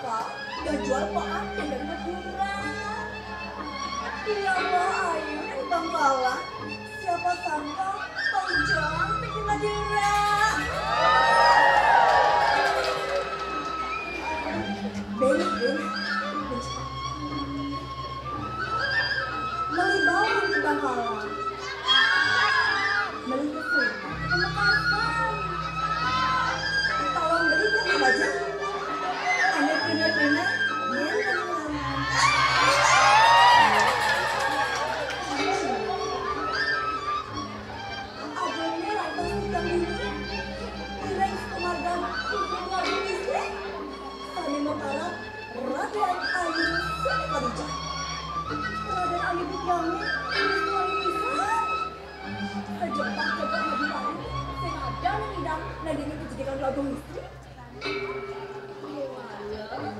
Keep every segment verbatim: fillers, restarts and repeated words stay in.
Pak, udah jual Pak Amin dari Madura. Iya, Pak, ayu dari Bangkalan. Siapa sangka paling cantik di Madura. Beli, beli. Beli bawang ke Bangkalan. Beli ke sini, ke Makassar. Tolong beli ke aja. Ada punya-punya, dia yang lawan. Agamanya lantas ikan dulu. Bilang sekemarga ibu keluarga istri. Kami mengharap Raden Ayu Siti Khadijah. Raden Ayu Bukwangi, istri Ayu Isan. Sejebak-jebak Nabi Ayu, sing ada nang idam, nang dini kejadian lagu istri. Kewala, ada apa?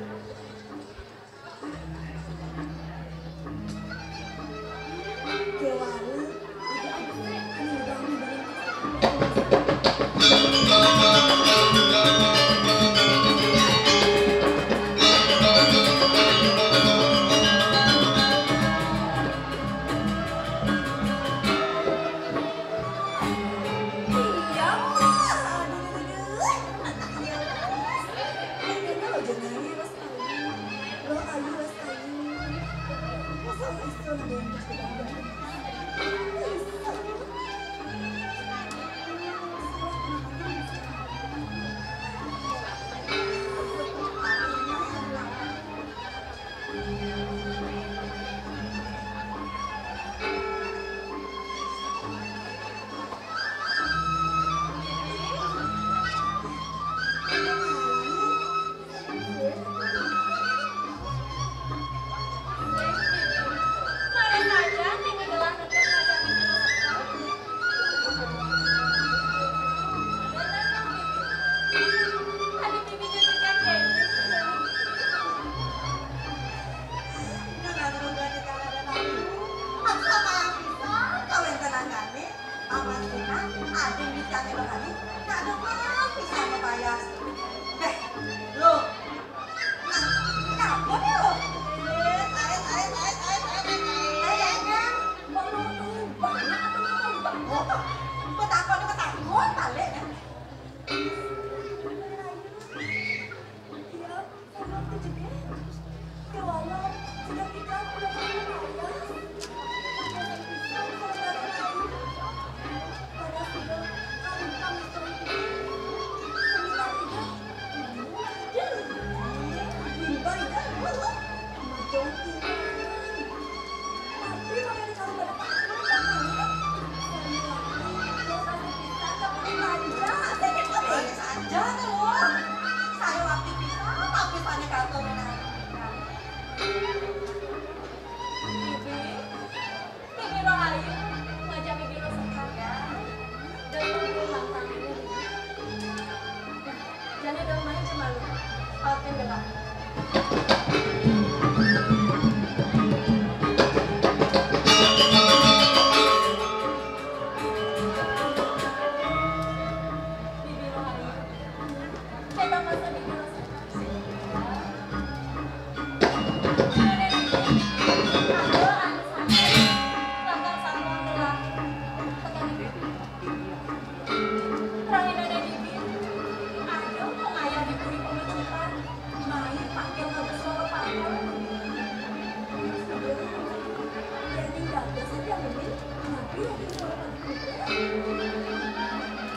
Ini udah, ini udah. Iya, Mak. Aduh, aduh, aduh. Anak iya, Mas. Ini lo jenenge, Mas. Lo ayu, Mas, ayu. Masa lo iso nang yang terus. Awas kena, ada duit kami lo kali, ndak ada uang bisa mau bayar. Beh, lo, nah, kenapa nih lo? Eh, tae, tae, tae, tae, tae, tae, tae. Kayaknya mau nunggu banyak atau mau nunggu banyak? Kok takut, kok takut balik, kan? Iya. Saya mau kerja deh. Kewala, sudah kita udah punya ayah. Karena sudah kawin kami sudah itu. Sembilan tiga. Bimba itu. Macam itu. Tapi kalau dikasih pada takut, takut. Saya mau kasih pisang, tapi manja. Sedikit lebih. Saja tuh. Saya waktu pisang, tapi saya kantong. Bibi, Bibi Rahayu, ngajak Bibi lo sekarang. Dan tunggu mantannya, Bibi. Jane dong main cuma lu. Pakai gelap. Bibi Rahayu. Kita masa Bibi lo sekarang.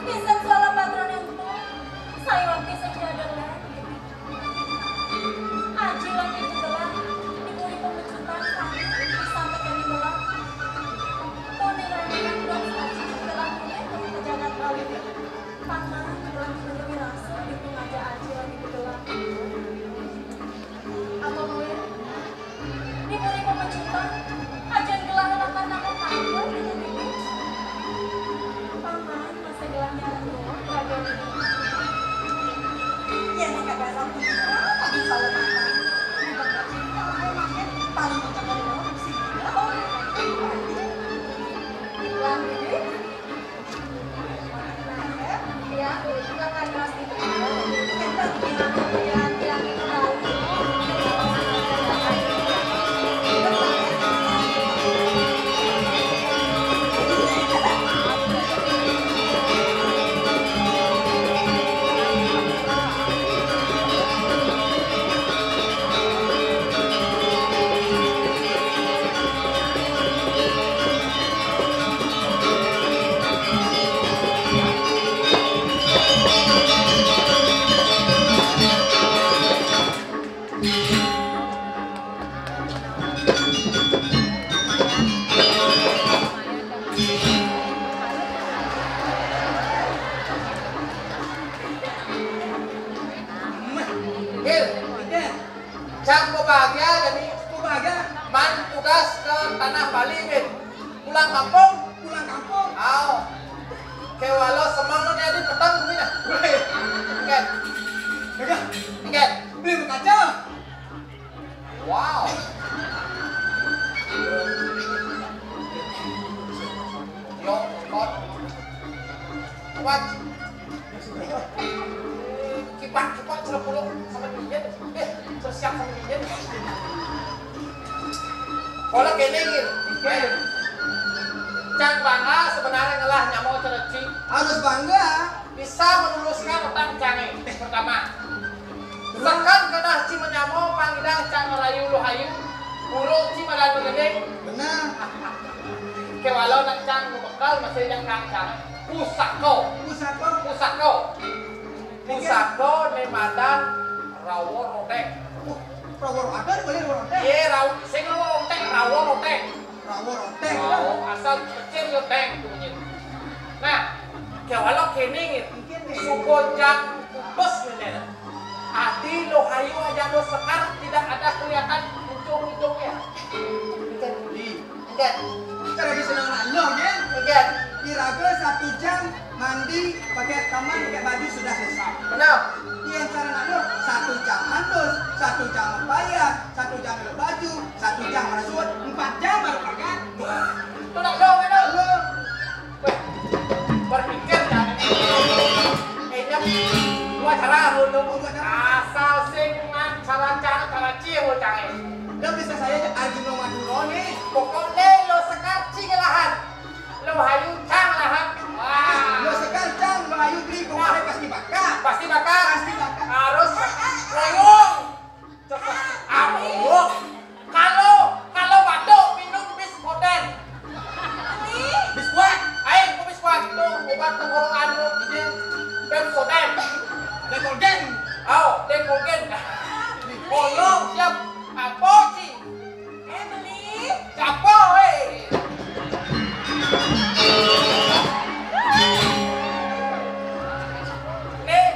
Bisa suara patron yang saya waktu saya ada. Aji lan ibu gelah, diburi pembecutan kami, disampaikan di gelah. Tone rene yang dong, aji gelah mulai ke pejabat Bali. Paman gelah diberi langsung, dipengaja aji lan ibu gelah. Apa gue? Diberi pembecutan, ajan gelah lapan nama kaya gitu, Bibi. Paman, masa gelah nyari doang, kagak ada. Iya, nih, kagak ada pun. Tadi salah makan. Ini bakal cinta, ayo makan. Paling cocok dari bawah, sini. Oh, iya. Bilang, Bibi. Iya, silakan, Mas. Iya, iya, iya, iya, iya. Hil, Cang bahagia jadi. Bahagia. Man tugas ke tanah Bali, Bin. Pulang kampung. Pulang kampung. Aw. Kewalo semang lo jadi petang bumi nah. Weh. Engket. Enggak. Engket. Beli berkaca. Wow. Yo, kot. Kuat. Kipak, kipak, celepuluk sama dia. Eh, tersiap sama dia. Kalau kene gitu. Cang bangga sebenarnya ngelah nyamo cereci. Harus bangga. Bisa meluluskan otak cang. Pertama, sekan kena ci menyamo pangidang cang merayu luhayu. Buruk ci madan begedeng. Benar. Kewalo nak cang bekal masih yang kang cang. Pusako. Pusako. Pusako. Pusako ne madan rawo roteng. Rawo roteng, boleh rawo roteng. Ye, rawo, sing rawo roteng, rawo roteng. Rawo roteng. Oh, asal kecil yo teng tu bunyi. Nah, kewalo kene ngin. Suko jang kubes ngene. Adi lo hayu aja lo sekar tidak ada kelihatan ujung-ujungnya. Engket. Engket. Kita lagi senang nak lo, ya? Engket. Kira-kira satu jam mandi pakai kamar, pakai baju sudah selesai. Benar. Yang cara nak lo, satu jam handus, satu jam berpayah, satu jam berpayah, satu jam merasuat, empat jam baru pakai. Itu nak lo, kan? Lo. Weh, berpikir jangan. Kayaknya dua cara lo. Asal sing cara-cara cara cie lo cari. Lo bisa saya aja Arjuna Maduro nih. Pokoknya lo sekar cing lahan. Lo hayu cang lahan. Wah. Lo sekar cang, lo hayu beli, pokoknya pasti bakal. Pasti bakal. Pasti bakal. Harus royong. Cepet. Amuk. Kalau, kalau batuk minum biskoden. Biskuat. Ayo, biskuat tuh obat tenggorokan lu. Ini Pepsodent. Dekolgen. Oh, Dekolgen. Oh, lo siap. Apa sih? Eh, beli. Siapa, weh? Nih,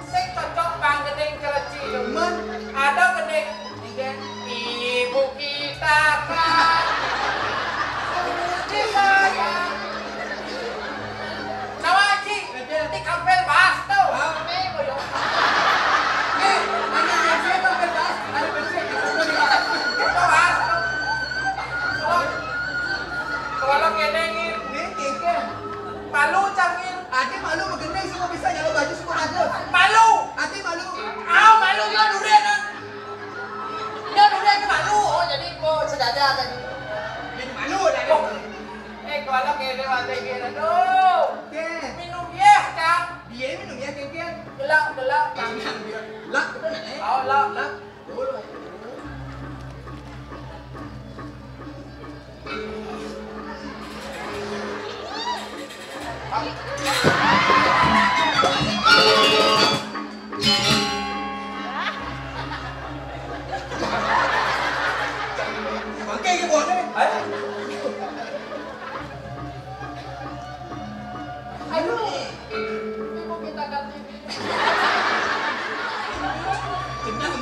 sing cocok bang gending kereci. Cuman ada gending. Ibu kita kan di saya. Sama Aji, di kampel bahas tuh. Hah? Nih, boyo. Nih, mana yang saya kampel bahas? Ada bersih, kita semua dibahas. Kita bahas tuh. Soal, soal lo kene, Ngir. Nih, kike. Malu, Cang, Ngir. Aji malu, begendeng, semua bisa, nyalo baju, semua ada. Malu. Aji malu. Au, malu, yo, durian, kan? Dia dulu yang malu, oh jadi kok sedada tadi. Jadi malu tadi. Oh. Eh, kalau kene mati kene, aduh. Oke. Minum ya, Cang. Dia minum ya, Ken. Gelap, gelap, Cang. Gelap, betul, eh? Oh, gelap. Gelap. Dulu. Bangke ke buahnya. Ayo. Ayo. Ini mau kita ganti. Kenyang.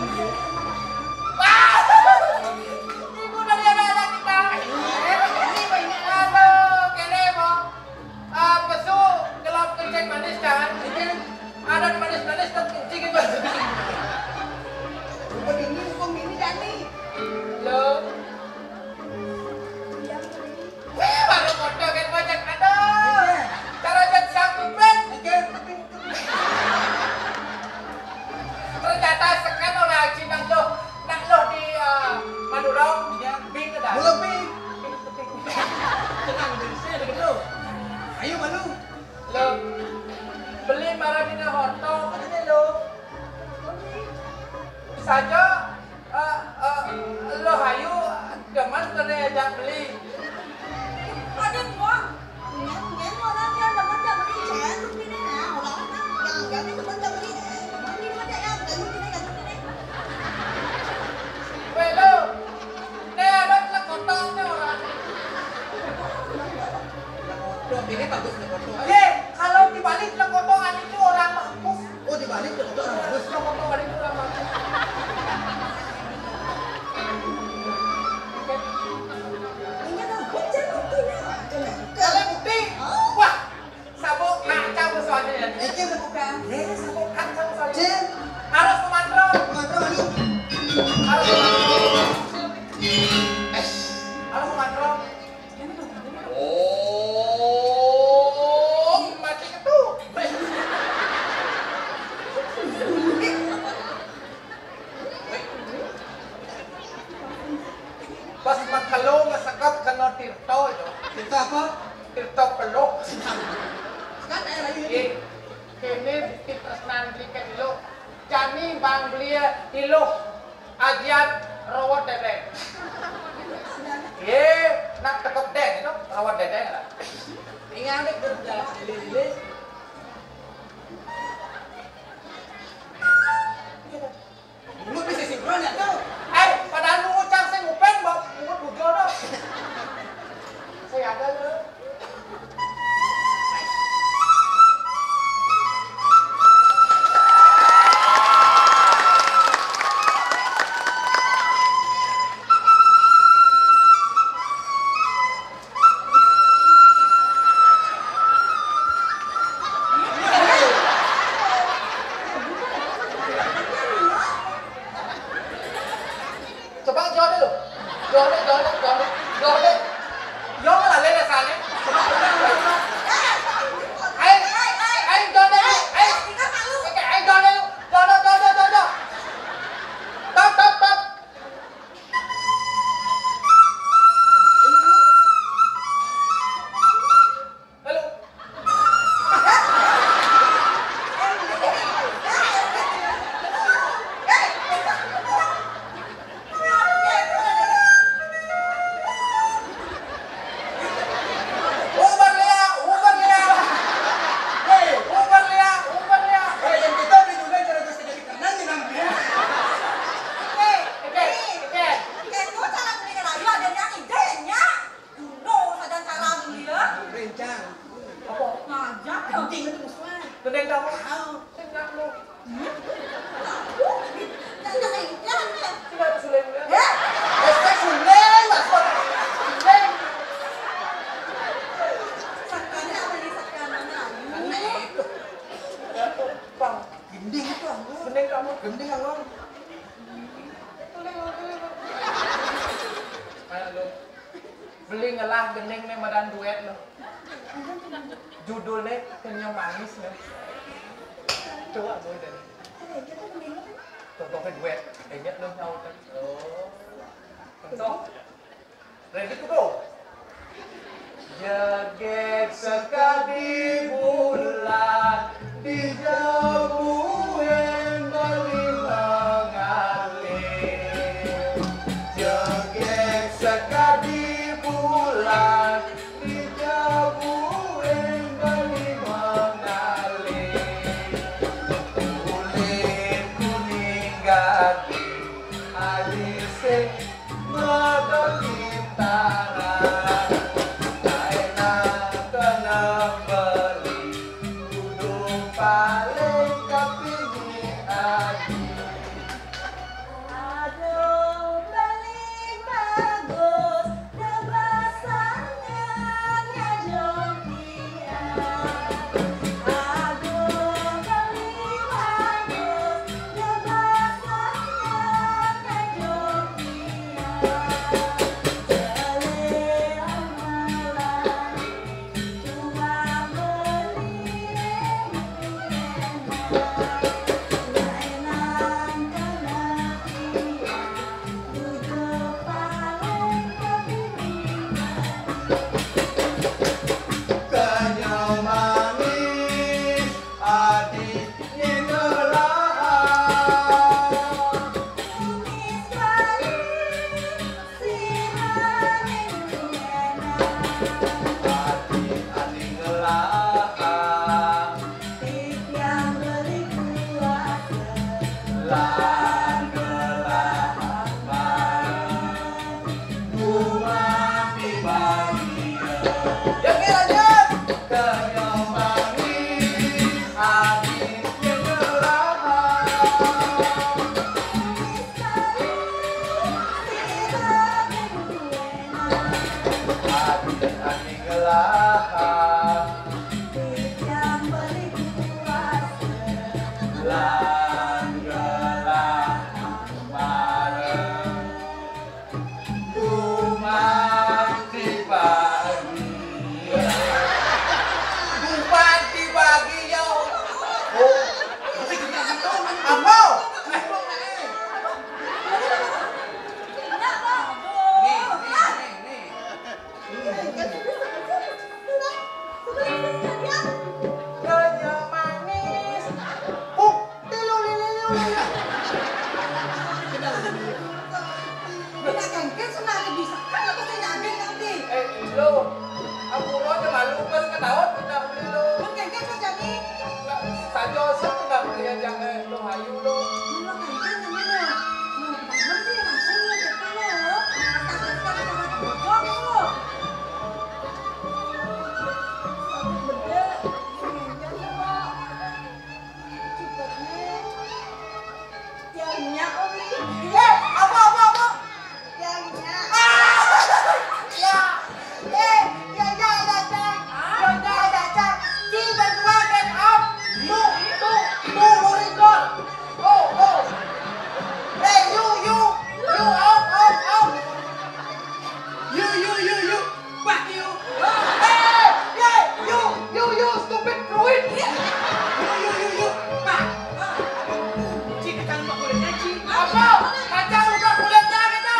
Halo, Bang. Eh, halo, Bang Andro. Oh, mati ketu. Pas makalo ngesekep kena tirta itu. Tirta apa? Tirta peluk. Kan air ayu ini. Eh, kene bukti tresnan beli ke dulu. Jani bang beli iluh. Ajian rawat dedeng. Ye, nak tekep deng itu, rawat dedeng lah. Ingat deh, kerja lili-lili. Lu bisa sinkron ya tuh? Eh, padahal lu ngucap sing ngupen, Bang. Lu bujur dah. Saya ada lu. Coba jawab dulu. Jawab dulu, jawab dulu, jawab dulu. Jawab dulu. Yo malah lele sana. Ayo, ayo, jawab dulu. Ayo. Oke, ayo, jawab dulu. Jawab dulu, jawab dulu, jawab dulu. Stop, stop, stop. Halo. Uber, Lia, Uber, Lia. Hei, Uber, Lia, Uber, Lia. Hei, yang kita di dunia cara gue jadi kanan nih, Nam. Hei, hei, hei. Kayak gue cara beli radio ada yang idenya. Kuno saja cara beli ya. Rencang. Apa? Ngajak ya. Gending itu maksudnya. Gending kamu. Tahu. Gending kamu. Hmm? Tahu. Jangan kayak gitu ya. Sudah, sudah, sudah. Ya? Hashtag sudah, maksud. Sudah. Sakana apa nih, sakana? Karena itu. Pang. Gending itu, Anggun. Gending kamu. Gending, Anggun. Ayo, lu. Beli ngelah gending nih madan duet lu. Judulnya Kenyam Manis nih. Coba, Boy, deh. Contohnya duet. Ingat lu nyaut. Oh. Contoh. Ready to go. Jegeg sekadi bulan di jebuen beli mengalir. Jegeg sekadi bulan di jebuen beli mengalir. Kulit kuning gading alisik Ngadon bintara, kaina kena beli, kudu paling kapinggi adi. Aduh, beli bagus, kebasangan ngajong kian. Aduh, beli bagus, Kenyal manis adi ngelahar. Adi adi ngelahar. Titiang beri kuasa. Lan ngelahar. Rumah pribadi. Oke, lanjut. Kenyal manis adi ngelahar. Adi adi ngelahar. Lan ngelahar. Lo, ampura aja malu, pas ketawa kita beli lo. Mun kengken kok jani? Saja sih kita beli aja, eh, lo hayu lo. Mun lo kengken ini lo. Mun bangun sih langsung lo cepat lo. Atas dasar sama bojong lo. Sakit beda. Kengken lo. Cepatnya. Tiangnya, Om. Eh, apa, apa, apa? Tiangnya. Ah! Ya. Eh, tiangnya ada, Cang. Tiangnya ada, Cang. Si berdua get out. Tuh, tuh, tuh, luring gol. Oh, oh. Eh, you, you, you, out, out, out. You, you, you, you. Fuck you. Hey, hey, you, you, you, stupid pruit. You, you, you, you. Pak. Ci, kacang lupa kulitnya, Ci. Apa? Kacang lupa kulitnya gitu.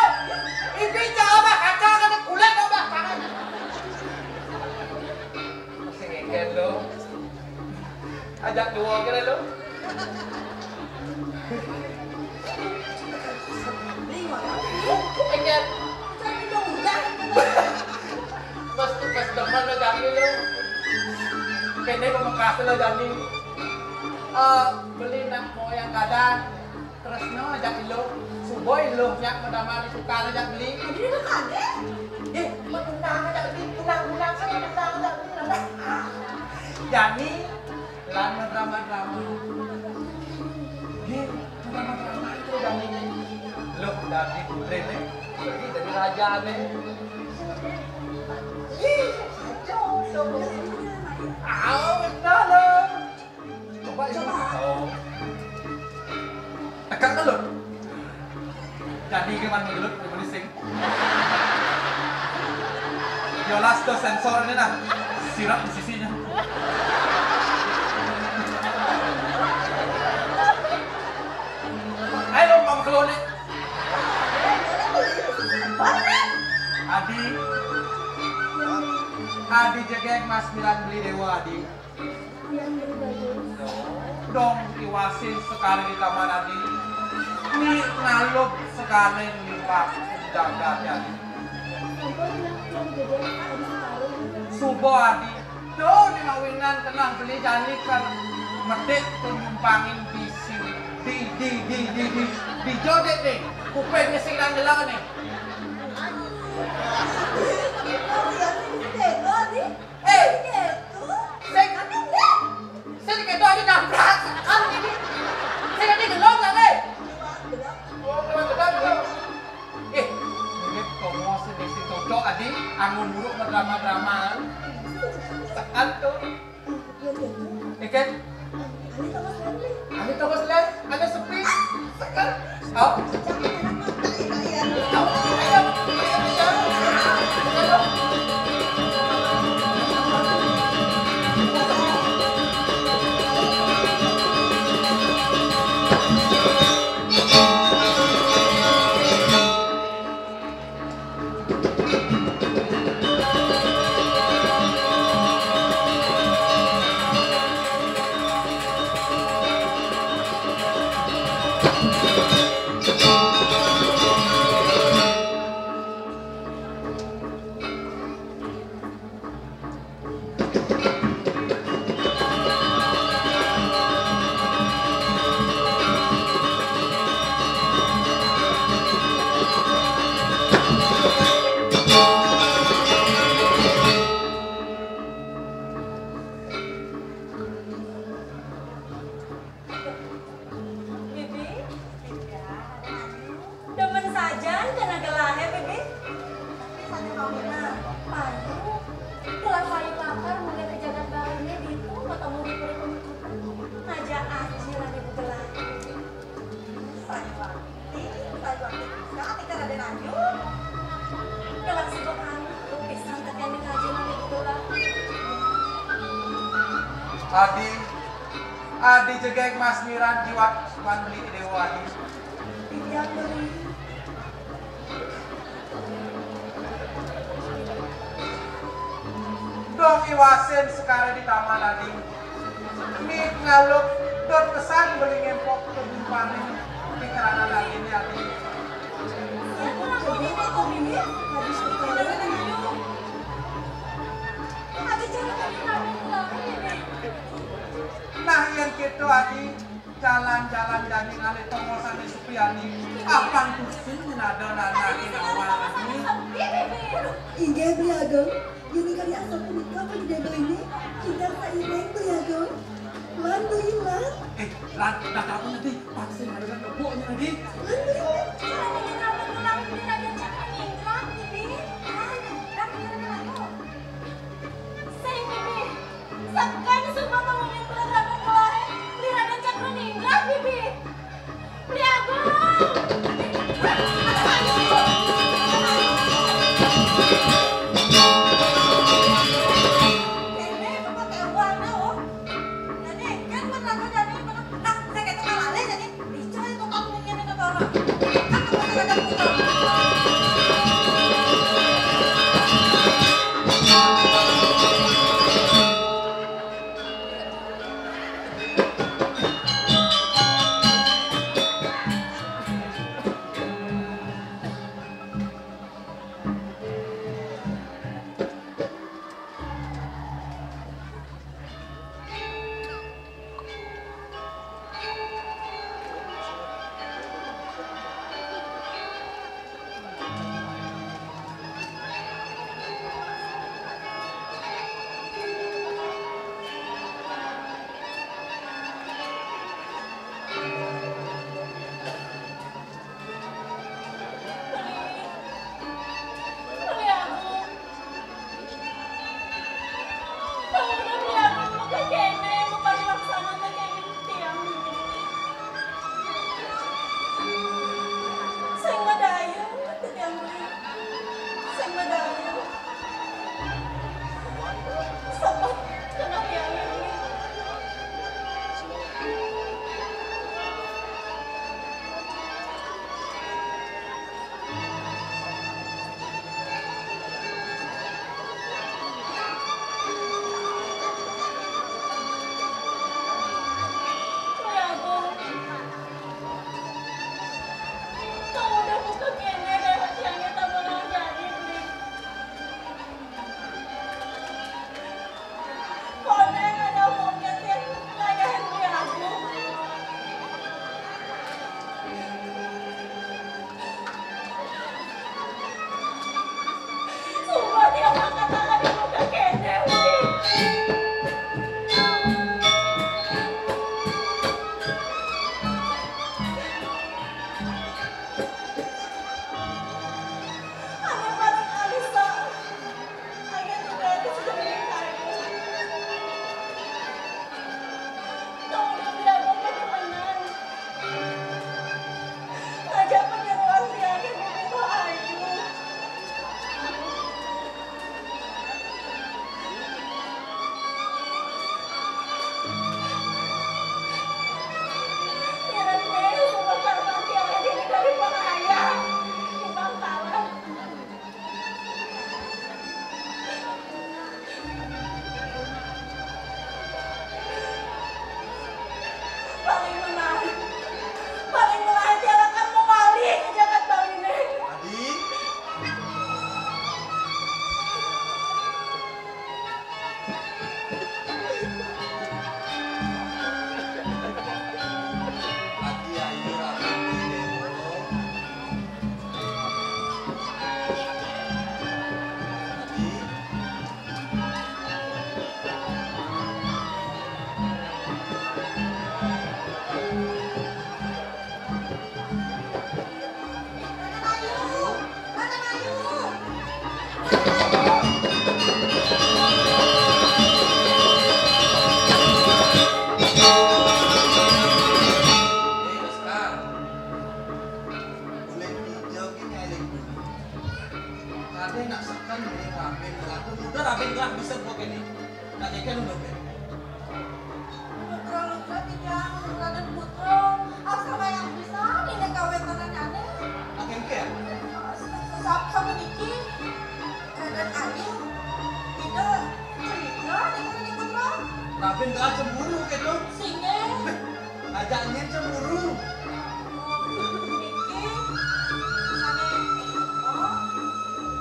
Ini cara apa? Kacang ada kulit apa? Masih ngeken lo. Ajak dua kira lo. Enggak. Mas, mas demen lo jani lo. Kene pemekas lo jani. Eh, beli nak mau yang kada. Tresno ajak ilo. Subo ilo nyak pertama ditukar ajak beli. Jadi itu kade? Eh, menang ajak beli, menang, menang, menang ajak beli. Jani, lan drama-drama. Ye, drama-drama itu Dani. Loh, Dani putri nih, jadi, jadi raja nih. Ih, kacau, kacau. Ah, benar loh. Coba itu. Oh. Tekan ke lo. Jadi gimana lo, gimana sih? Yolas tuh sensor ini nah, sirap di sisinya. Ayo, Bang Keloni. Adi, Adi jegeg Mas Milan beli dewa, Adi. Dong iwasin sekali di kamar, Adi. Ni ngaluk sekali lipat jaga, Adi. Subo, Adi. Tuh, ni mawinan tenang beli jani kan medek tuh nyumpangin di sini. Di, di, di, di, di, di jodek nih. Kupingnya sing nang gelang nih. Eh, sing, sing gitu aja nabrak. Kan ini. Sing ini gelong lah, eh. Oh, gelong, gelong, gelong. Eh, ini promosi desi cocok, Adi. Anggun buruk berdrama-dramaan. Sekan tuh. Ikan. Ani toko selen, ani sepi. Sekan. Oh. Bibi, demen sajan kena gelahe, Bibi. Tapi satu kawina, payu. Gelah payu lakar mulai ke jagat barunya ditu, ketemu di perut. Ngajak aji lah ibu gelah. Sayang wakti, sayang wakti bisa, kita ada lanjut. Gelah si Bokan, pisan tekan di kaji lah ibu gelah. Adi, Adi jegeg Mas Miran jiwat wan beli dewa, Adi. Tiang beli. Dong iwasin sekare di taman, Adi. Mit ngaluk dot kesan beli ngempok kebumpanin di kerana Adi, Adi. Aku nak beli nih, kok bini? Habis sekare. Inggih, Beli Ageng. Yén kari asor punika pang gedé beliné. Kita sairing, Beli Ageng. Lan, Beli, lan. Eh, lan, dah kapan nanti? Pasti ada kan keboknya nanti. Lan, Beli, lan. Sing, Bibi. Seken suba temuin Raden Kelahé, Beli Raden Cakraningrat, Bibi. Beli Agung. Kéné kepatéwané, oh. Jani, kan pun lagu jani, nah, saya kata kalalé jani. Dicoy tukang minggir itu orang. Kan tukang ada tukang. Paling menarik, paling menarik diarakan mawali ka jagat Baliné. Adi. Adi, ayo, Rama, Dewa. Adi. Kadé nak seken né Rabin Gerak. Udah Rabin Gerak bisa buat ini. Nak kéngkén udah bé. Putra Lugra titiang Raden Putra, asa wayah pisan ini kawéntenannyané. Nak kéngkén? Sa-, sa-, sapuniki Raden Ayu, Ida, cerita nih Raden Putra. Rabin Gerak cemburu kéto. Sing é. Ajak nyén cemburu. Niki sané, oh,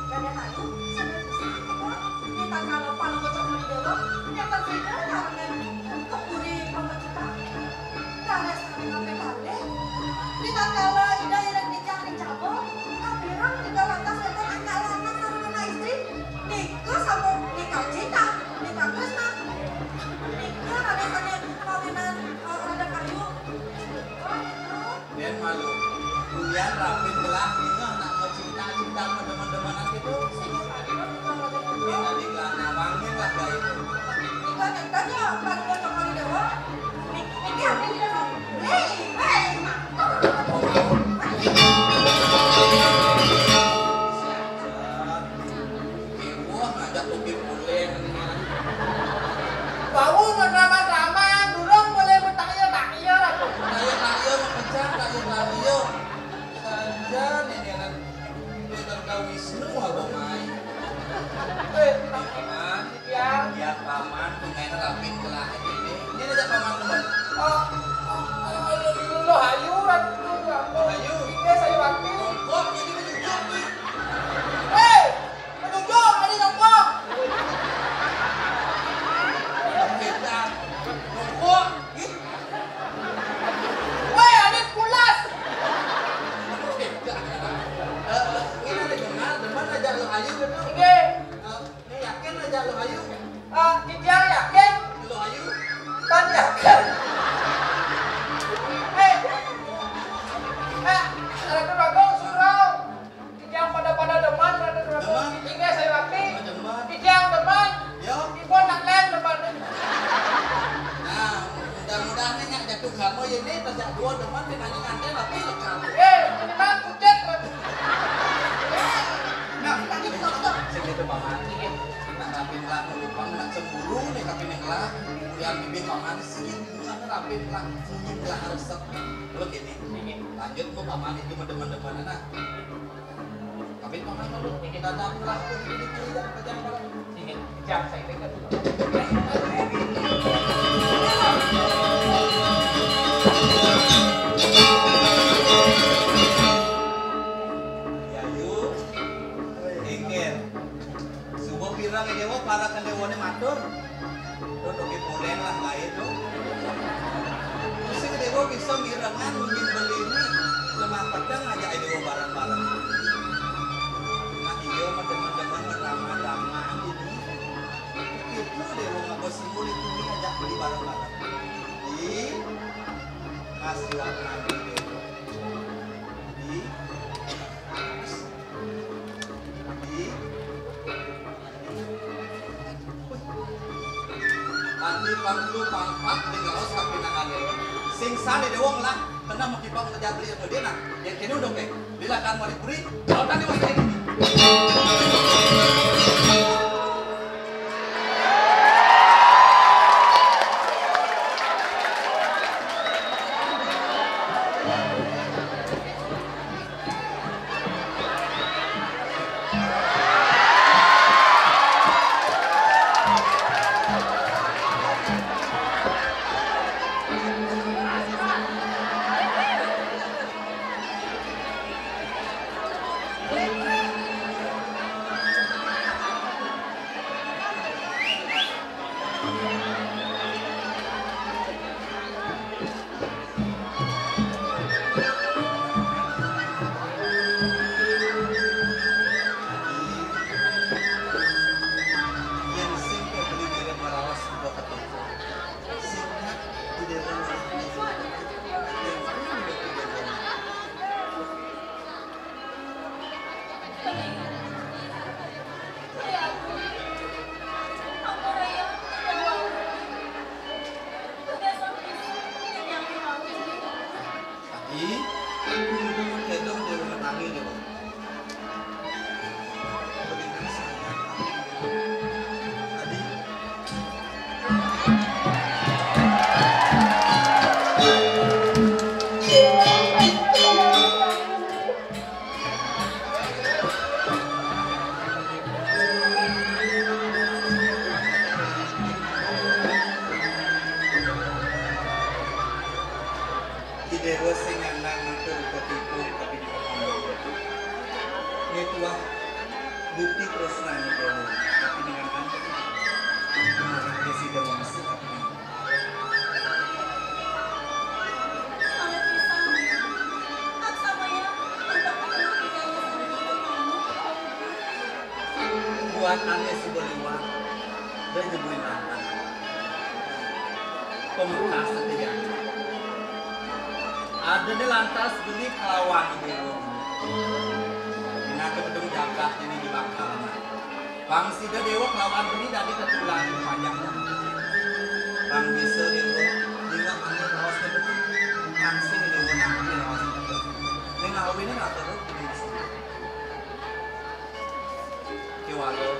Raden Ayu, sané, oh, niki tatkala Palungguh Cokor I Déwa, nénten sida nyarengan ka puri Pambacutan. Raris sané ngambil kalih, niki tatkala Ida iring nicah ring caba, kapira Sing, Pak, kita tukang lagi. Ini tadi gelah nawangin lah, baik. Ikan, ikannya, Pak, tukang lagi dewa. Ini, ini apa yang kita mau? Beli, beli, Mak. Heboh ngajak kopi pulen. Bau ngedrama-drama, durung boleh bertakya-takya. Takya-takya mah kencang, takya-takya. Saja nih, nih, nih. Dia terkawis semua, Bang Mai. Eh, Paman. Ya. Ya, Paman, pengen rapin gelah ini. Ini aja Paman teman. Oh, oh, oh, lo, lo, lo, hayu, Ratu, Ratu. Hayu. Iya, saya rapin. Kok ini menunjuk nih? Hei! Petunjuk, ada nyongkok. Kita nyongkok. Ih. Weh, ada pulas. Kita. Eh, ini ada dengar, demen aja lo ayu gitu. Oke. Eh, ini yakin aja lo ayu. Ah, kita yakin. Lo ayu. Tan yakin. Eh. Eh, ada tuh bagus, surau. Tijang pada-pada demen, pada demen. Demen. Tiga saya rapi. Oh, demen. Tijang demen. Yo. Ibu nak lain demen. Nah, mudah-mudahan nih nggak jatuh kamu ya ini, terjak dua demen, dia nanya nganten, tapi lekam. Eh, minimal kucet, Bang. Nah, tadi betul, betul. Sing itu paman. Iya. Nak rapin lah, mau lupa, nak cemburu nih, tapi nih lah. Yang bibir paman sih, bukan rapin lah, mungkin lah harus. Lo gini, lanjut, mau paman itu mau demen-demen, nah. Tapi paman lu, kita datang lah, aku di sini, jangan, jangan, jangan. Jangan, saya ingat. Ya, yuk. Ingin. Subuh pirang dewa, para kan dewane matur. Tuh, tuh, ki pulen lah, bae tuh. Sing dewa bisa mirengan, mungkin beli ini. Lemah pedang aja, eh, dewa bareng-bareng. Nah, iya, mah demen-demen, ramah-ramah ini. Itu dewa ngapa sih murid ini aja beli bareng-bareng. Di Mas Yuan nanti dewa. Di Adi, panglu pangpak di gaos kapinangan dewa. Sing sane dewa ngelah kena mekipang ngejabli anu dina. Yang kene udah ke. Lila kan wali puri, lautan dewa saya ini. Adi, aku udah mau kedong di rumah tangga nih, Bang. Bagaimana sih? Adi. Idewa sing nyanang matur ketipu tapi di paham. Ngetuah bukti tresna Idewa tapi dengan aneh. Aneh sida wangsit. Buat ane suba liwat, da nyebuin lantas. Pamekasne tiang. Adene lantas beli kalawan ibu. Dina kebedung jagat ini dibakar. Pang sida Déwa kelawan beli dadi tetulan panjangnya. Pang bisa Déwa, dingeh ané raos kedua. Pang sida Déwa nangkil raos kedua. Ning awiné ngatur beli sida. Kéwala,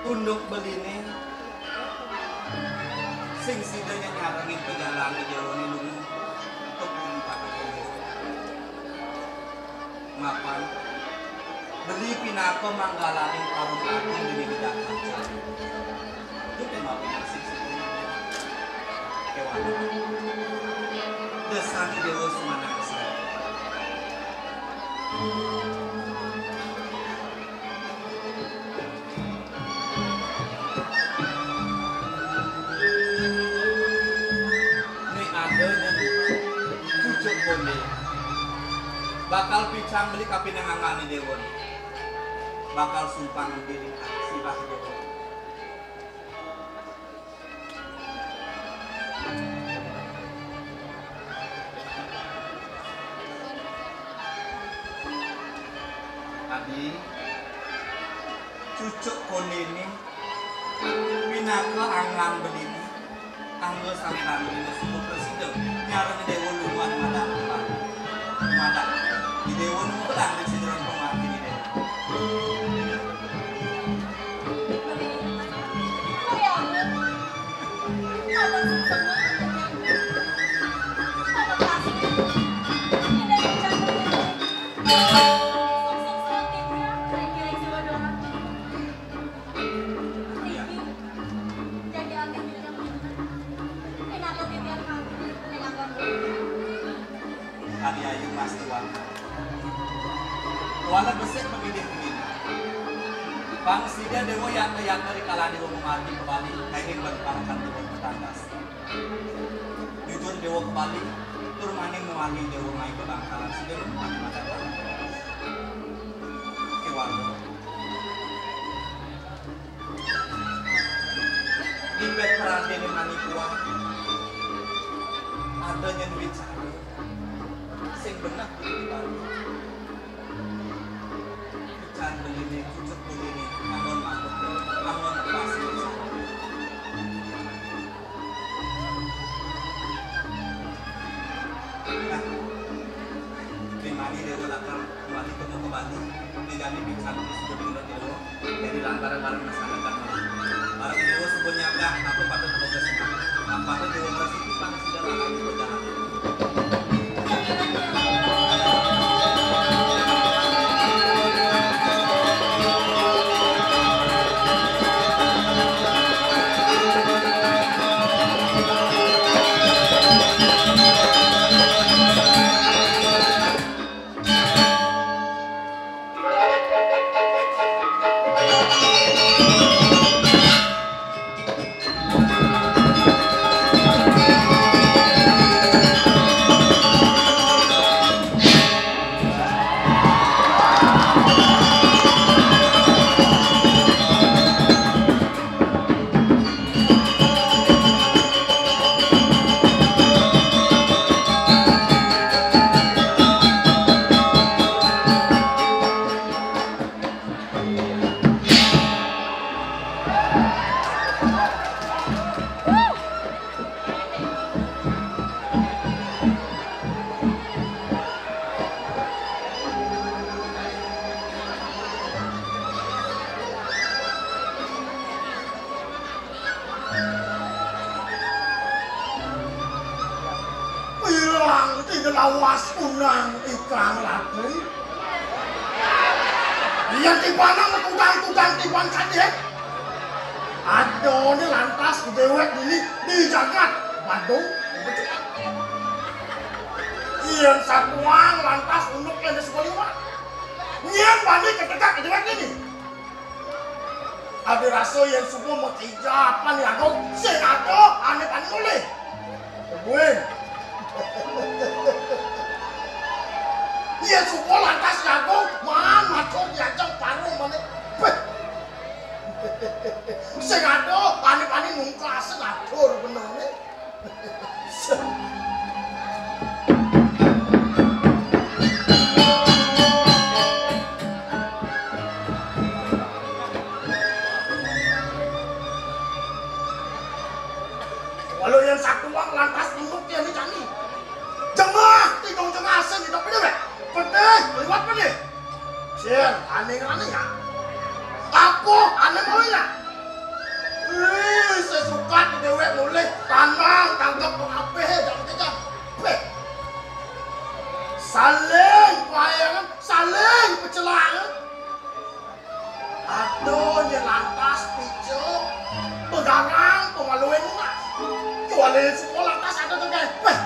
tunduk beliné, sing sida nyarengin pejalané Déwané lunga, tepung pada kulit. Mapan, beli pinaka manggalaning Parupating Dini Gedang Kaca. Itu tema pinasih sih. Kéwan. Desani Déwa Sumanaksa. Né ada nyén cucuk kondé. Bakal picang beli kapinangangane Déwa. Bakal sumpang diri sirah Déwa. Adi, cucuk kondéné pinaka anggan beliné, angga sami rami dina sumur prasida, nyarengin Déwa lunga madak. Madak. Di Déwa nunggu belang di sidaran pemati di Déwa. Kadi ayu Mas Tuan. Kuala besik pemilih pemilih. Pang sida Déwa yatna-yatna rikala Déwa memargi ke Bali, kairing bagi palakan Déwa Petangkas. Jujur Déwa ke Bali, tur maning mewangi Déwa mai ke Bangkalan, sida mewangi madan. Kéwala. Di pet perantiné mani kuat. Ada nyén wicara. Sing beneh kudu dibantu. Ican beliné, cucuk beliné, anggon makut, anggon pas. Nah, di mani Déwa lakar mani temu ke Bali, di jani pingsan di sudah pindah Déwa, jadi lang bareng-bareng masyarakat. Bareng Déwa sudah nyaga, apa patut Déwa semangat, apa patut Déwa bersih, pang sudah lagi berjalan. Pirang ti lawas kunang ikang latri. Yén tibanang kudang-kudang tiban kadén. Adané lantas déwék dini di jagat Badung. Yén satuang lantas unduk yén di sekoliwat. Nyén bani ketegak déwék dini. Adi rasa yén suba makijapan ya Agung, sing ada ané bani mulih. Buin. Yén suba lantas ya Agung, maan matur diajeng parung manik. Béh. Sing ada ané bani nungkas ngatur benerné. Kuat apa nih? Sir, aneh-aneh ya. Apa? Aneh mau ya? Wih, sesukat déwék mulih tanang tangkep pengapih jam kejam. Beh. Saling payangan, saling pecelangan. Aduh, ya lantas picuk, pegarang, pemaluin mas. Jualin sekolah lantas ada tuh kayak, beh,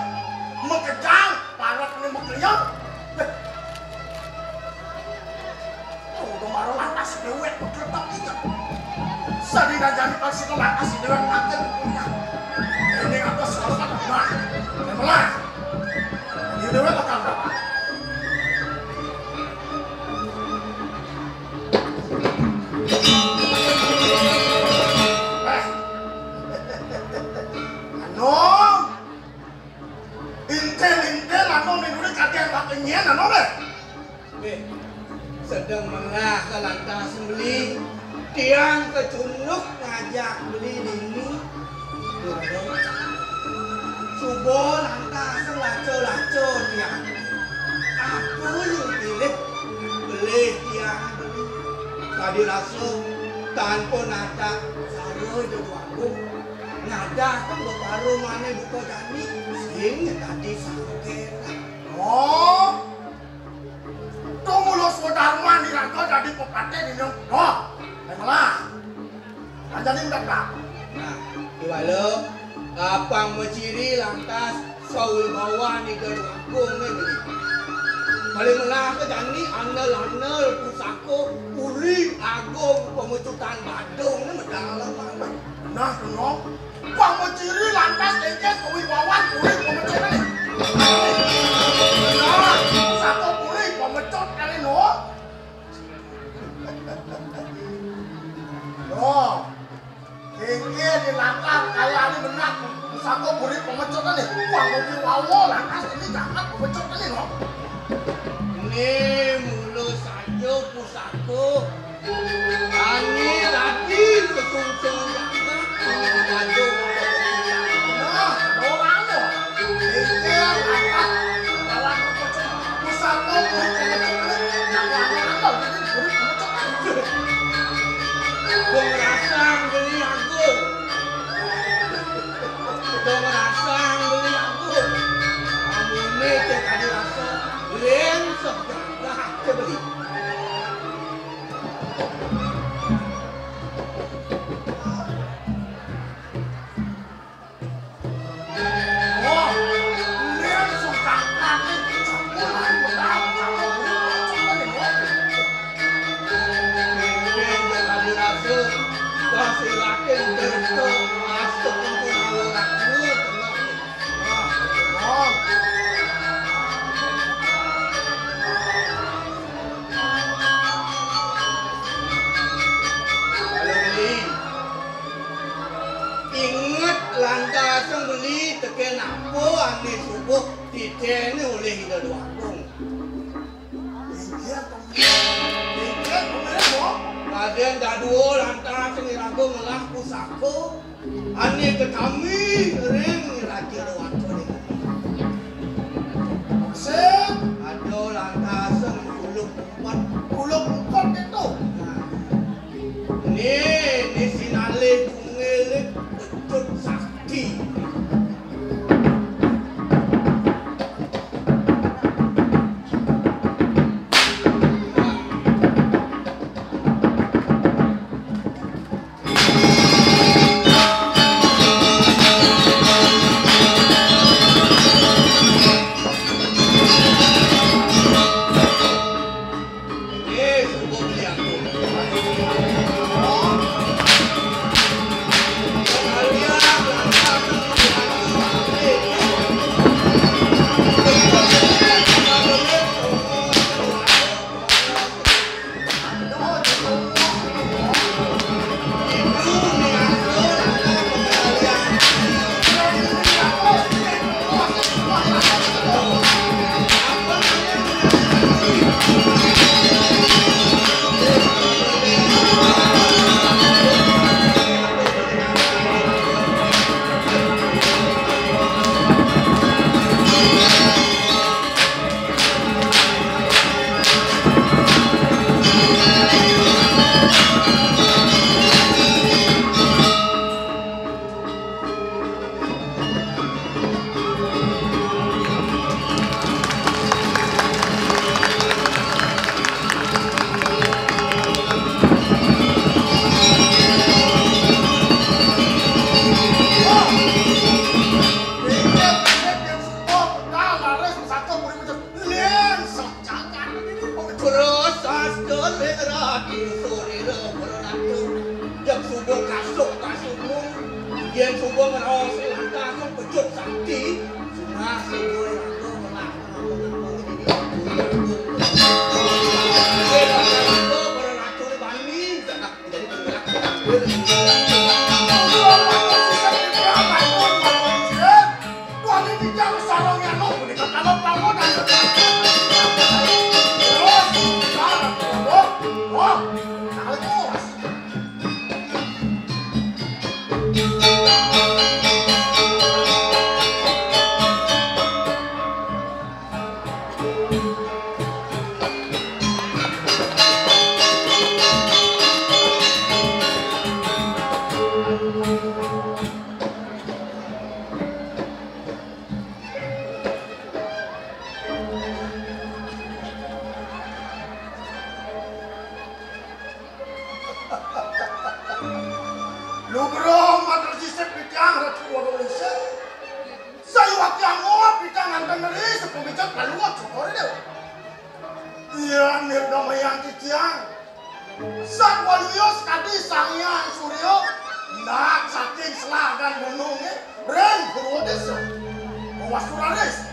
mekejang, parok ini mekeliang. Beh. Oh, udah marah lantas déwék berkeretap tiga. Sadina jani pasti lantas déwék makan punya. Ini apa salah kan? Nah, melah. Ini déwék bakal berapa? Eh. Anu. Intel-intel anu minuri kadén pakenyén anu deh. Beh, sedeng melah ka lantas beli. Tiang kecunduk ngajak beli dini. Waduh. Suba lantas laco-laco tiang. Apa yang pilih? Beli tiang beli. Tadi rasa tanpa nata sara jadu aku. Ngadah kan baparu mané buka jani. Sing tadi sangke. Oh. Tumulus Sudarman dirangka dadi pepatih dina. Noh, melah. Anjani udah tak. Nah, iwala apang maciri lantas sawibawan Ida Agung né beli. Paling melah ke jani andal-andal pusaka uli agung pemecutan Badung né medal. Nah, kena. Pameciri lantas éngkén kawibawan puri pamecut né. Nah, satu puri pamecut kali no. No. Éngkén di lantas kaya ali benak. Satu puri pamecut né. Pang kawibawan lantas ini jangan pamecut kali no. Né mula saja pusaka. Ani tadi kesungsung jagat. Nah, orang tu. Pikir atas lawan pusaka kulit yang kecil. Nak lama apa? Jadi kulit kecil. Dong rasang beli aku. Dong rasang beli aku. Amun ni cek tadi rasa. Lén sejagat ke beli. Inget lantas beli tekén apa ané subuh titén olih Ida Dwagung. Inget, inget, inget, Bok. Radén dadua lantas iraga ngelah pusaka. Ané tetami ring Raja Déwata ning. Sip. Ada lantasan kuluk empat. Kuluk empat itu. Nah. Né, né sinalih tunggal pecut sakti. Ing ratu surira para ratu, jeg suba kasuk kasukmu, yen suba ngraos lantas pecut sakti, sunah suba raga ngelah ngapa-ngapa dini. Yen para ratu, para ratu bani, jagat jadi penggerak. Wah, ini tidak sarungnya, no, ini kepala bangunan. Terus, sekarang, oh, oh, nah, terus. Lugra matur sisip titiang Ratu Waduk Lingsir. Sayuwakti angob titiang nganten neri sapamijet paluwet Cokor I Déwa. Yan nirdamayang titiang, sat waluya sakadi Sang Hyang Surya, nak saking selagan gununge, ring purwa desa. Mawastu raris,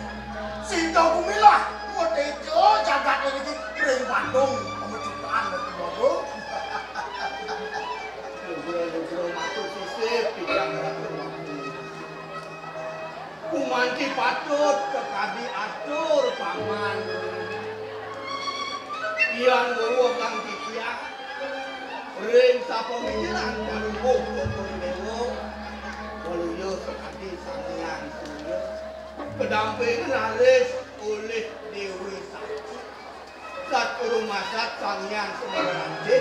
sinta gumilah, ngateka jagat niki ring Badung pamecatan Ratu Waduk. Lugra-lugra matur sisip titiang Ratu Waduk. Gumanti patut kakadi atur paman. Yan wewegang titiang ring sapamijeran Palungguh Cokor I Déwa, waluya sakadi Sang Hyang Surya, kadampingan raris olih Déwi Saci. Sat rumasat Sang Hyang Semaraji,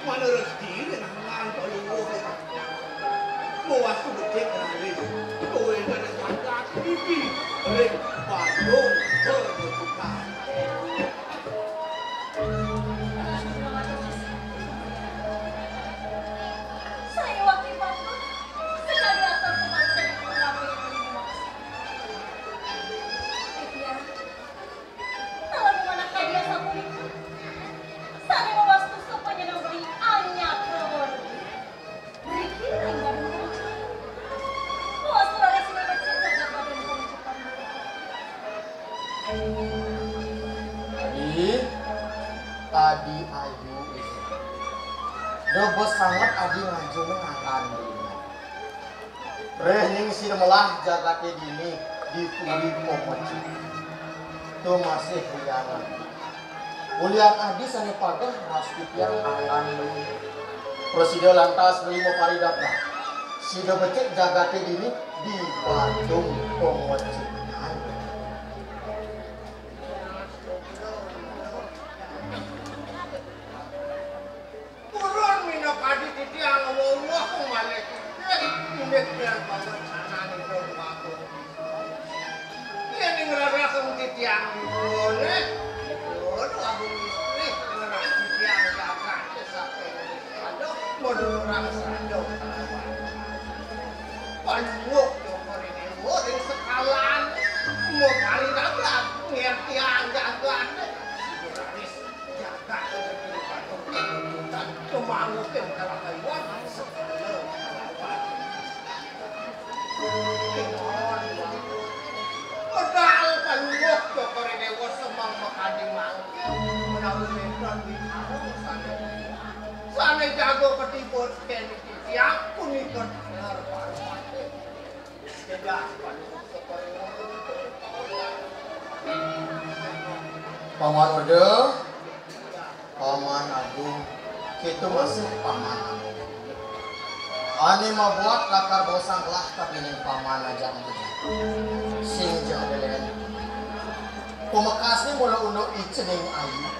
manerus diri nangan Palungguh. Mawastu becik raris, kawéntenan jagat niki ring Badung Pamecatan. Saya waktu itu sekali atur kematian. Titiang, kalamun manah kadi asapunika, sané mawastu sapanjang negeri anyar kawargi. Mriki ring Badung Pamecatan. Mawastu raris sida becik jagat Badung Pamecatan. Adi, Adi Ayu, Adi. Da bes sanget Adi nganjung ngangan dina. Reh ning sida melah jagate dini di puri Pamecatan. To masih lianan. Ulian Adi sane pageh ras titiang anggan meli. Prasida lantas meli maparidabdab. Sida becik jagate dini di Badung Pamecatan. Purun minakadi titiang ngweweh malih titih, indik tiang pangrencananing Dong Agung. Yen ing rereh titiang nggone, purun Agung istri ngerah titiang jagat saking sada, modul orang sada kalawan. Paluwuk Cokor I Dewa ring sekalan, maparidagang ngertiang jagate. Sida raris jagat ing Badung Pamecatan, pemanggihin kalakayuan sekala kalawan. Kemawon, Bapak. Medal paluwuk Cokor I Dewa semeng makadi mangkin, menawi wenten wicara sane, sane jaga ketiba ken titiang punika taler parwati. Paman Weda, Paman Agung, keto masih Paman Agung. Ane mabuat lakar bosang lah kapining Paman ajak muda. Sing jadelen. Pamekasne mula unduk i cening ayu.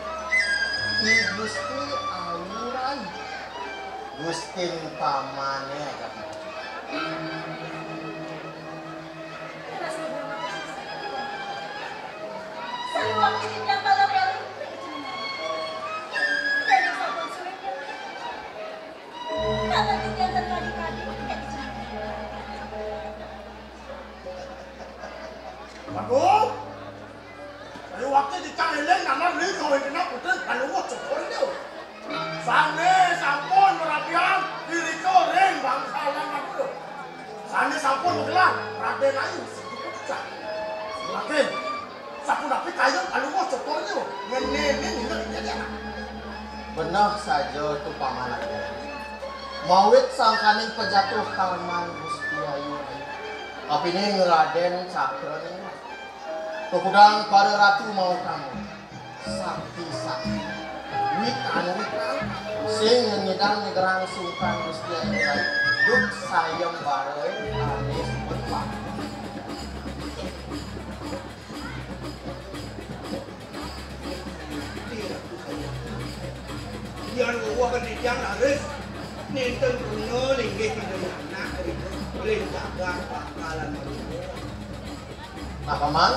I Gusti Ayu Rai. Gustin Pamane ajak muda. Waduh, dari waktu dicang eling nama beli kawin kena putus, kalau mau syukur itu. Sané sampun merabian irika ring bangsalan Madura. Sané sampun magelar Radén Ayu Siti Pecah. Lagi sapunapi kayun Palungguh Cokor ngenénin indik-indik anak. Beneh saja tu Paman Agung. Mawit sangkaning pejatuh karman Gusti Ayu Ayu. Kapining Radén Cakra ning. Kukudang para ratu mau kamu. Sakti-sakti. Wikan-wikan. Sing ngidang nyegerang sungkan Gusti Ayu Ayu. Duk sayembara ané suba. Yan weweh titiang raris nénten truna linggih Ida Yana ring jagat Bangkalan Madura. Nah, Paman,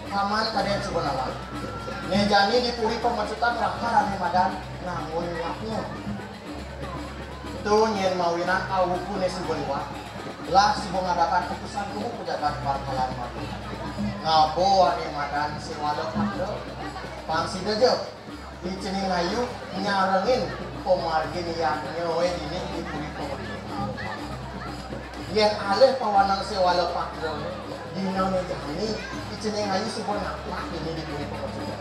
Paman kadén suba nawang. Né jani di Puri Pamecutan lakar ané madan nangun yadnya. To nyén mawinan awukuné suba liwat, lah suba ngadakan utusan tuhu ka jagat Bangkalan Madura. Ngaba ané madan Séwala Patra, pang sida ja, I Cening Ayu nyarengin pamargin yadnyané dini di Puri Pamodya. Yén alih pawanang Séwala Patra, dinané jani I Cening Ayu suba napak dini di Puri Pamodya.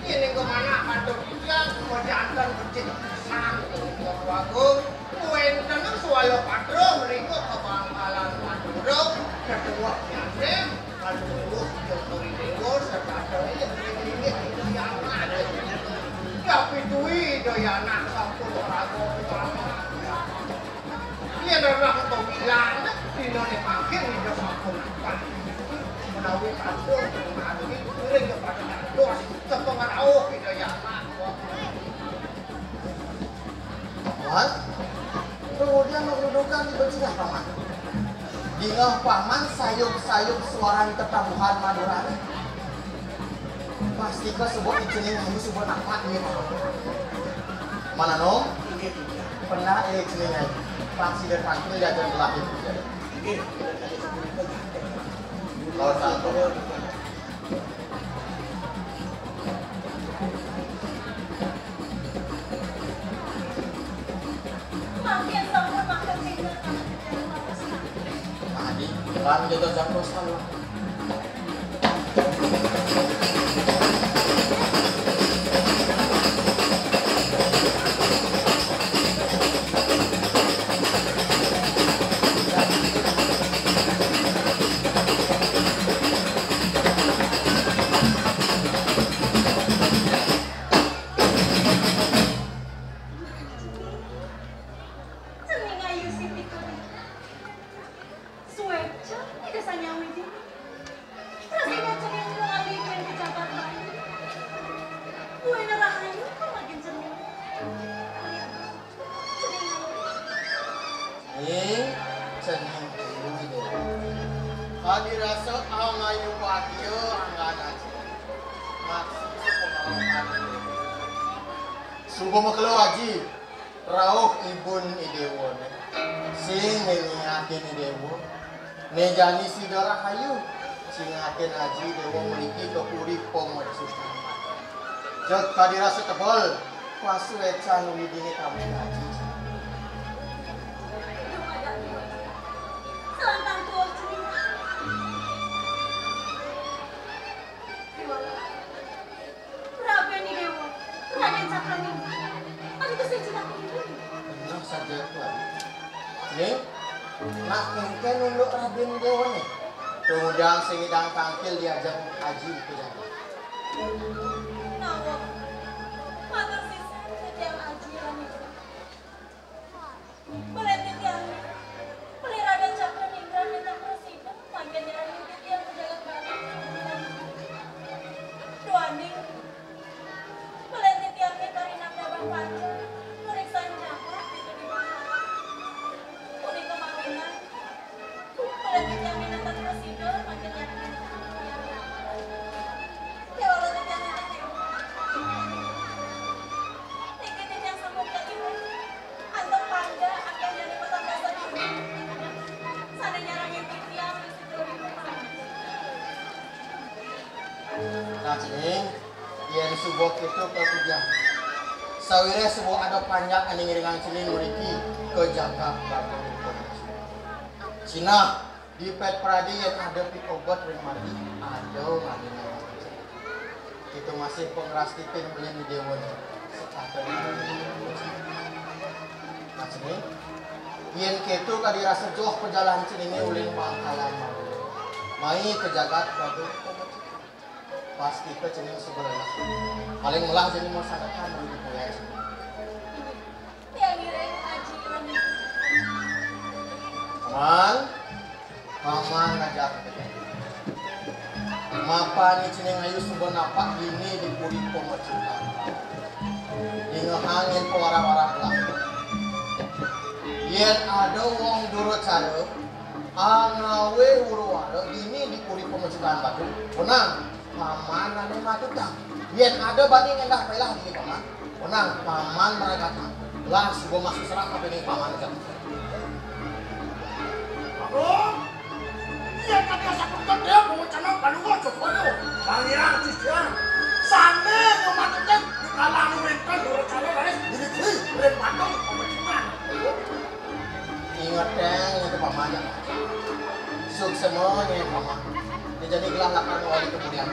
Yén ing manak patut titiang, majanten becik pisan, Ratu Agung. Wénten Séwala Patra mrika ka Bangkalan Madura, ketuanyané Palungguh Cokor I Déwa, sareng inggih Ida Yana. Yapituhi Ida Yana sampun raga piwala. Yén rereh pawilan, dinané mangkin Ida sampun napak. Menawi sampun, menawi ngiring kepada dados, sepengerauh Ida Yana. Paman, kemudian menggeludukan di Bejigah, Paman. Dingeh Paman sayup-sayup suaran tetabuhan Madurané. Pastika suba I Cening Ayu suba napak nggih, Paman. Mananom? Inggih, Bujang. Pendak, eh, I Cening Ayu. Pang sida tangkil diajeng gelahin, Bujang. Inggih. Laut tangkil. Mangkin sampun makan tinggal. Tadi, lan kita jatuh salah. Cening Ayu Siti Puri. Suécan Ida Sang Hyang Widhi. Rasina cening ngalih buin pejabat bayu. Buin rahayu pamakin cening. Cening Ayu. Ih, cening Ayu, Déwa. Kadi rasa angayu bahagia anggan aji. Maksud sepengaruh aji. Suba makelo aji. Rauh ibun I Déwané. Sing ngiatin I Déwa. Né jani sida rahayu. Sing ngiatin aji Déwa mriki ka Puri Pamecutan. Jeg kadi rasa tebel. Pasuécan Widiné kami aji. Selantang tuah cening. Rabén I Déwa, Radén Cakraningrat. Adi tusing cinakang Ibu. Bener saja, Tuan. Ning, nak éngkén unduk Radén I Déwa nih. Kemudian sing ngidang tangkil diajeng aji itu jani. Nawang, matur sisan titiang aji lan Ibu. Malih titiang, malih Radén Cakraningrat nentang prasida, mangkin nyarengin titiang ka jagat Bali. Duaning, malih titiang niki karinakdaban panjang, nureksan jagat ditu di Bangkalan. Punika mawinan, malih titiang nentang prasida, mangkin nyarengin titiang. Kéwala titiang niki. Niki titiang sambut ka Ibu. Antuk pangga akéh jani patang dasa dina. Sané nyarengin titiang di situ di rumah. Nah, cening, yén suba kéto kakujang. Sawiréh suba ada panjak ané ngiringang cening mriki ka jagat Bagong. Sinah, dipét pradé yén ada pikobet ring margi, ada ngalih. Kita masih pangrastiti beliné déwa. Setata. Nah, cening, yén kéto kadi rasa joh pajalan ceningé uli Bangkalan. Mai ka jagat Badung. Pastika cening suba lelah. Paling melah cening masadekan uli di pulai. Tiang ngiring aji wan ibu. Paman, paman ngajak. Mapan cening ayu suba napak dini di puri pamacikan. Dingehang yén pawarah-warah lah. Yén ada wong duracaya, angawé huru-hara dini di puri pamacikan Badung, wenang paman ané matutang. Yén ada bani ngendah pelah dini paman, wenang paman maragatang. Lah suba masuk serah kabéh ning paman. Aduh, iya, tapi asa punten dia bawa celana balua coba yo. Pangeran Titian, sané ngamatukan di kalangan wénten duracaya raris dini kuwi ring Badung pamacikan. Ingetang itu paman. Suksma nya paman. Dia jadi gelah lakar wali kemudian.